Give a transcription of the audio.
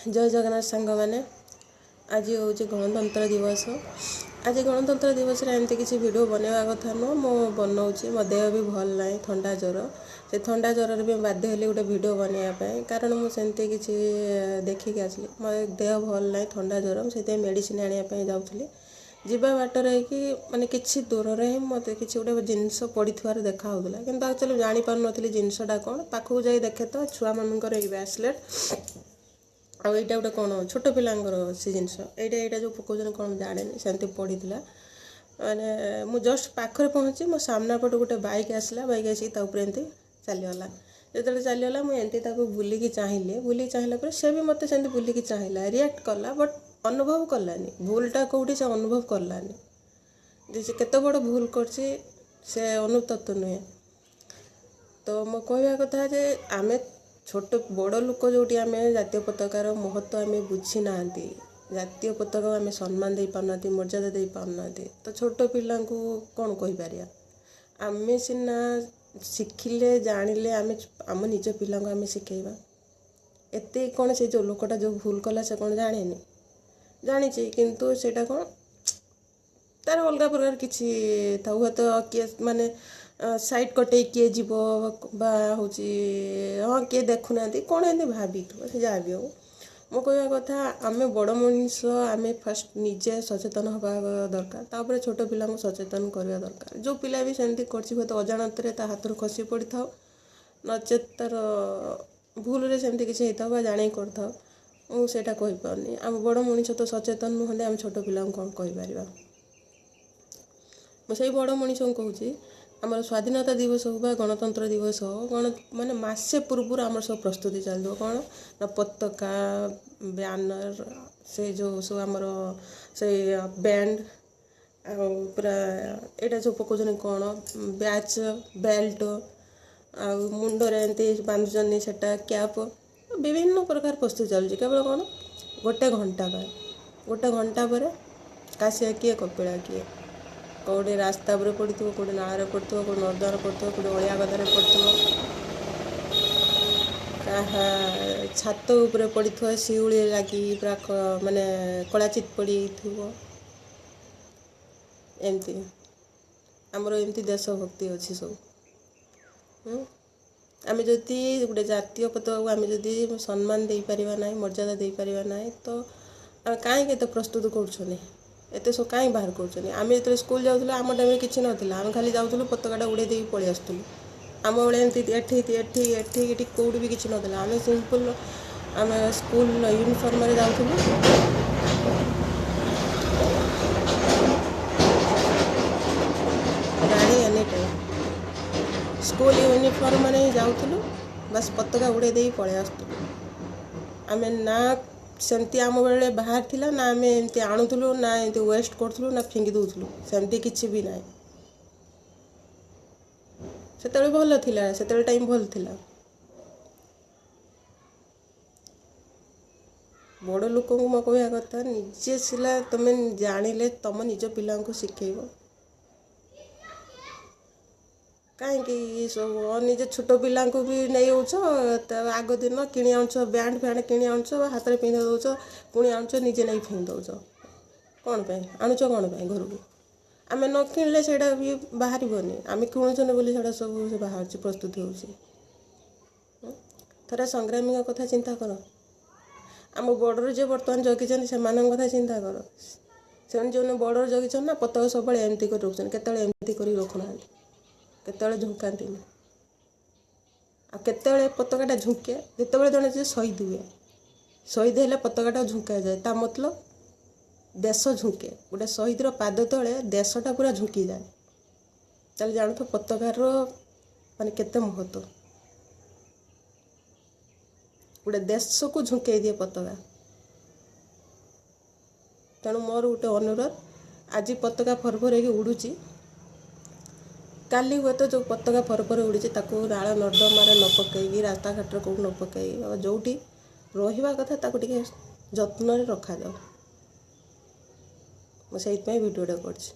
ଜୟ ଜଗନ୍ନାଥ ସାଙ୍ଗମାନେ। ଆଜି ହେଉଛି ଗଣତନ୍ତ୍ର ଦିବସ। ଆଜି ଗଣତନ୍ତ୍ର ଦିବସରେ ଏମିତି କିଛି ଭିଡ଼ିଓ ବନେଇବା କଥା ନୁହଁ, ମୁଁ ବନଉଛି। ମୋ ଦେହ ବି ଭଲ ନାହିଁ, ଥଣ୍ଡା ଜ୍ୱର। ସେ ଥଣ୍ଡା ଜ୍ୱରରେ ବି ବାଧ୍ୟ ହେଲି ଗୋଟେ ଭିଡ଼ିଓ ବନେଇବା ପାଇଁ, କାରଣ ମୁଁ ସେମିତି କିଛି ଦେଖିକି ଆସିଲି। ମୋ ଦେହ ଭଲ ନାହିଁ, ଥଣ୍ଡା ଜ୍ୱର, ମୁଁ ସେଥିପାଇଁ ମେଡ଼ିସିନ ଆଣିବା ପାଇଁ ଯାଉଥିଲି। ଯିବା ବାଟରେ କି ମାନେ କିଛି ଦୂରରେ ହିଁ ମୋତେ କିଛି ଗୋଟେ ଜିନିଷ ପଡ଼ିଥିବାର ଦେଖା ହେଉଥିଲା, କିନ୍ତୁ ଆକ୍ଚୁଆଲି ଜାଣିପାରୁନଥିଲି ଜିନିଷଟା କ'ଣ। ପାଖକୁ ଯାଇ ଦେଖେ ତ ଛୁଆମାନଙ୍କର ଏଇ ବ୍ରାସଲେଟ୍, ଆଉ ଏଇଟା ଗୋଟେ କ'ଣ ଛୋଟ ପିଲାଙ୍କର ସେ ଜିନିଷ, ଏଇଟା ଯେଉଁ ପକାଉଛନ୍ତି କ'ଣ ଜାଣେନି, ସେମିତି ପଡ଼ିଥିଲା। ମାନେ ମୁଁ ଜଷ୍ଟ ପାଖରେ ପହଞ୍ଚି ମୋ ସାମ୍ନା ପଟୁ ଗୋଟେ ବାଇକ୍ ଆସିଲା। ବାଇକ୍ ଆସିକି ତା ଉପରେ ଏମିତି ଚାଲିଗଲା। ଯେତେବେଳେ ଚାଲିଗଲା, ମୁଁ ଏମିତି ତାକୁ ବୁଲିକି ଚାହିଁଲି। ବୁଲିକି ଚାହିଁଲା ପରେ ସେ ବି ମୋତେ ସେମିତି ବୁଲିକି ଚାହିଁଲା, ରିଆକ୍ଟ କଲା, ବଟ୍ ଅନୁଭବ କଲାନି ଭୁଲଟା କେଉଁଠି। ସେ ଅନୁଭବ କଲାନି ଯେ ସେ କେତେ ବଡ଼ ଭୁଲ କରିଛି, ସେ ଅନୁତପ୍ତ ନୁହେଁ। ତ ମୋ କହିବା କଥା ଯେ ଆମେ ଛୋଟ ବଡ଼ ଲୋକ ଯେଉଁଠି ଆମେ ଜାତୀୟ ପତାକାର ମହତ୍ତ୍ୱ ଆମେ ବୁଝି ନାହାନ୍ତି, ଜାତୀୟ ପତାକାକୁ ଆମେ ସମ୍ମାନ ଦେଇପାରୁନାହାନ୍ତି, ମର୍ଯ୍ୟାଦା ଦେଇପାରୁନାହାନ୍ତି, ତ ଛୋଟ ପିଲାଙ୍କୁ କ'ଣ କହିପାରିବା? ଆମେ ସିନା ଶିଖିଲେ, ଜାଣିଲେ ଆମେ ଆମ ନିଜ ପିଲାଙ୍କୁ ଆମେ ଶିଖେଇବା। ଏତେ କ'ଣ ସେ ଯେଉଁ ଲୋକଟା ଯେଉଁ ଭୁଲ କଲା ସେ କ'ଣ ଜାଣେନି? ଜାଣିଛି, କିନ୍ତୁ ସେଇଟା କ'ଣ ତାର ଅଲଗା ପ୍ରକାର କିଛି ଥାଉ, ହୁଏତ କିଏ ମାନେ ସାଇଡ଼୍ କଟେଇ କିଏ ଯିବ ବା ହେଉଛି ହଁ କିଏ ଦେଖୁନାହାନ୍ତି କ'ଣ ଏମିତି ଭାବିଥିବ। ସେ ଯାହା ବି ହଉ, ମୋ କହିବା କଥା ଆମେ ବଡ଼ ମଣିଷ ଆମେ ଫାଷ୍ଟ ନିଜେ ସଚେତନ ହେବା ଦରକାର, ତାପରେ ଛୋଟ ପିଲାଙ୍କୁ ସଚେତନ କରିବା ଦରକାର। ଯେଉଁ ପିଲା ବି ସେମିତି କରିଛି, ହୁଏତ ଅଜାଣତରେ ତା ହାତରୁ ଖସି ପଡ଼ିଥାଉ, ନଚେତ୍ ତାର ଭୁଲରେ ସେମିତି କିଛି ହେଇଥାଉ ବା ଜାଣିକି କରିଥାଉ, ମୁଁ ସେଇଟା କହିପାରୁନି। ଆମ ବଡ଼ ମଣିଷ ତ ସଚେତନ ନୁହନ୍ତି, ଆମେ ଛୋଟ ପିଲାଙ୍କୁ କ'ଣ କହିପାରିବା? ମୁଁ ସେଇ ବଡ଼ ମଣିଷଙ୍କୁ କହୁଛି, ଆମର ସ୍ୱାଧୀନତା ଦିବସ ହଉ ବା ଗଣତନ୍ତ୍ର ଦିବସ ହଉ, ଗଣ ମାନେ ମାସେ ପୂର୍ବରୁ ଆମର ସବୁ ପ୍ରସ୍ତୁତି ଚାଲିଥିବ। କ'ଣ ନା ପତାକା, ବ୍ୟାନର, ସେ ଯେଉଁ ସବୁ ଆମର ସେଇ ବ୍ୟାଣ୍ଡ, ଆଉ ପୁରା ଏଇଟା ସବୁ ପକାଉଛନ୍ତି କ'ଣ ବ୍ୟାଚ୍, ବେଲ୍ଟ, ଆଉ ମୁଣ୍ଡରେ ଏମିତି ବାନ୍ଧୁଛନ୍ତି ସେଟା କ୍ୟାପ୍, ବିଭିନ୍ନ ପ୍ରକାର ପ୍ରସ୍ତୁତି ଚାଲୁଛି। କେବଳ କ'ଣ ଗୋଟେ ଘଣ୍ଟା ପାଇଁ, ଗୋଟେ ଘଣ୍ଟା ପରେ କାଶିଆ କିଏ କପିଳା କିଏ, କେଉଁଠି ରାସ୍ତା ଉପରେ ପଡ଼ିଥିବ, କେଉଁଠି ନାଳରେ ପଡ଼ିଥିବ, କେଉଁଠି ନର୍ଦ୍ଦମାରେ ପଡ଼ିଥିବ, କେଉଁଠି ଅଳିଆ ଗଦାରେ ପଡ଼ିଥିବ, କାହା ଛାତ ଉପରେ ପଡ଼ିଥିବ, ଶିଉଳି ଲାଗି ପୁରା ମାନେ କଳାଚିତ ପଡ଼ିଥିବ। ଏମିତି ଆମର ଏମିତି ଦେଶଭକ୍ତି ଅଛି ସବୁ। ଆମେ ଯଦି ଗୋଟେ ଜାତୀୟ ପତାକାକୁ ଆମେ ଯଦି ସମ୍ମାନ ଦେଇପାରିବା ନାହିଁ, ମର୍ଯ୍ୟାଦା ଦେଇପାରିବା ନାହିଁ, ତ ଆମେ କାହିଁକି ଏତେ ପ୍ରସ୍ତୁତ କରୁଛନ୍ତି, ଏତେ ସବୁ କାହିଁ ବାହାର କରୁଛନ୍ତି? ଆମେ ଯେତେବେଳେ ସ୍କୁଲ ଯାଉଥିଲୁ ଆମ ଟାଇମ୍ରେ କିଛି ନଥିଲା, ଆମେ ଖାଲି ଯାଉଥିଲୁ, ପତାକାଟା ଉଡ଼େଇ ଦେଇକି ପଳେଇ ଆସୁଥିଲୁ। ଆମ ବେଳେ ଏମିତି ଏଠି ଏଠି ଏଠି ଏଠି କେଉଁଠି ବି କିଛି ନଥିଲା। ଆମେ ସିମ୍ପଲ୍ ଆମେ ସ୍କୁଲ ୟୁନିଫର୍ମରେ ଯାଉଥିଲୁ। ଗାଡ଼ି ଏନି ଟାଇମ୍ ସ୍କୁଲ ୟୁନିଫର୍ମରେ ହିଁ ଯାଉଥିଲୁ, ବାସ୍ ପତାକା ଉଡ଼େଇ ଦେଇକି ପଳେଇ ଆସୁଥିଲୁ। ଆମେ ନା ସେମିତି ଆମ ବେଳେ ବାହାରି ଥିଲା, ନା ଆମେ ଏମିତି ଆଣୁଥିଲୁ, ନା ଏମିତି ୱେଷ୍ଟ କରୁଥିଲୁ, ନା ଫିଙ୍ଗି ଦେଉଥିଲୁ, ସେମିତି କିଛି ବି ନାହିଁ। ସେତେବେଳେ ଭଲ ଥିଲା, ସେତେବେଳେ ଟାଇମ୍ ଭଲ ଥିଲା। ବଡ଼ ଲୋକଙ୍କୁ ମୋ କହିବା କଥା, ନିଜେ ସିଲା ତୁମେ ଜାଣିଲେ ତୁମ ନିଜ ପିଲାଙ୍କୁ ଶିଖେଇବ। କାହିଁକି ସବୁ ନିଜ ଛୋଟ ପିଲାଙ୍କୁ ବି ନେଇଯାଉଛ, ଆଗ ଦିନ କିଣି ଆଣୁଛ, ବ୍ୟାଣ୍ଡ ଫ୍ୟାଣ୍ଡ କିଣି ଆଣୁଛ, ହାତରେ ପିନ୍ଧେଇ ଦେଉଛ, ପୁଣି ଆଣୁଛ ନିଜେ ନେଇ ଫିଙ୍ଗି ଦେଉଛ। କ'ଣ ପାଇଁ ଆଣୁଛ, କ'ଣ ପାଇଁ ଘରକୁ? ଆମେ ନ କିଣିଲେ ସେଇଟା ବି ବାହାରିବନି। ଆମେ କିଣୁଛନ୍ତି ବୋଲି ସେଇଟା ସବୁ ସେ ବାହାରୁଛି, ପ୍ରସ୍ତୁତ ହେଉଛି। ଥରେ ସଂଗ୍ରାମୀଙ୍କ କଥା ଚିନ୍ତା କର, ଆମ ବର୍ଡ଼ର ଯିଏ ବର୍ତ୍ତମାନ ଜଗିଛନ୍ତି ସେମାନଙ୍କ କଥା ଚିନ୍ତା କର। ସେମାନେ ଯେଉଁମାନେ ବର୍ଡ଼ର ଜଗିଛନ୍ତି ନା, ପତାକା ସବୁବେଳେ ଏମିତି କରି ରଖୁଛନ୍ତି, କେତେବେଳେ ଏମିତି କରିକି ରଖୁନାହାନ୍ତି, କେତେବେଳେ ଝୁଙ୍କାନ୍ତିନି। ଆଉ କେତେବେଳେ ପତାକାଟା ଝୁଙ୍କେ? ଯେତେବେଳେ ଜଣେ ଯିଏ ଶହୀଦ ହୁଏ, ଶହୀଦ ହେଲେ ପତାକାଟା ଝୁଙ୍କାଯାଏ। ତା ମତଲବ ଦେଶ ଝୁଙ୍କେ, ଗୋଟେ ଶହୀଦର ପାଦ ତଳେ ଦେଶଟା ପୁରା ଝୁଙ୍କିଯାଏ। ତାହେଲେ ଜାଣୁଥିବ ପତାକାର ମାନେ କେତେ ମହତ୍ତ୍ୱ। ଗୋଟେ ଦେଶକୁ ଝୁଙ୍କେଇ ଦିଏ ପତାକା। ତେଣୁ ମୋର ଗୋଟେ ଅନୁରୋଧ, ଆଜି ପତାକା ଫରଫର ହେଇକି ଉଡ଼ୁଛି, କାଲି ହୁଏତ ଯେଉଁ ପତାକା ଫରଫର ଉଡ଼ିଛି ତାକୁ ନାଳ ନର୍ଦ୍ଦମାରେ ନ ପକାଇକି, ରାସ୍ତାଘାଟରେ କେଉଁଠି ନ ପକାଇକି, ଆଉ ଯେଉଁଠି ରହିବା କଥା ତାକୁ ଟିକେ ଯତ୍ନରେ ରଖାଯାଉ। ମୁଁ ସେଇଥିପାଇଁ ଭିଡ଼ିଓଟା କରିଛି।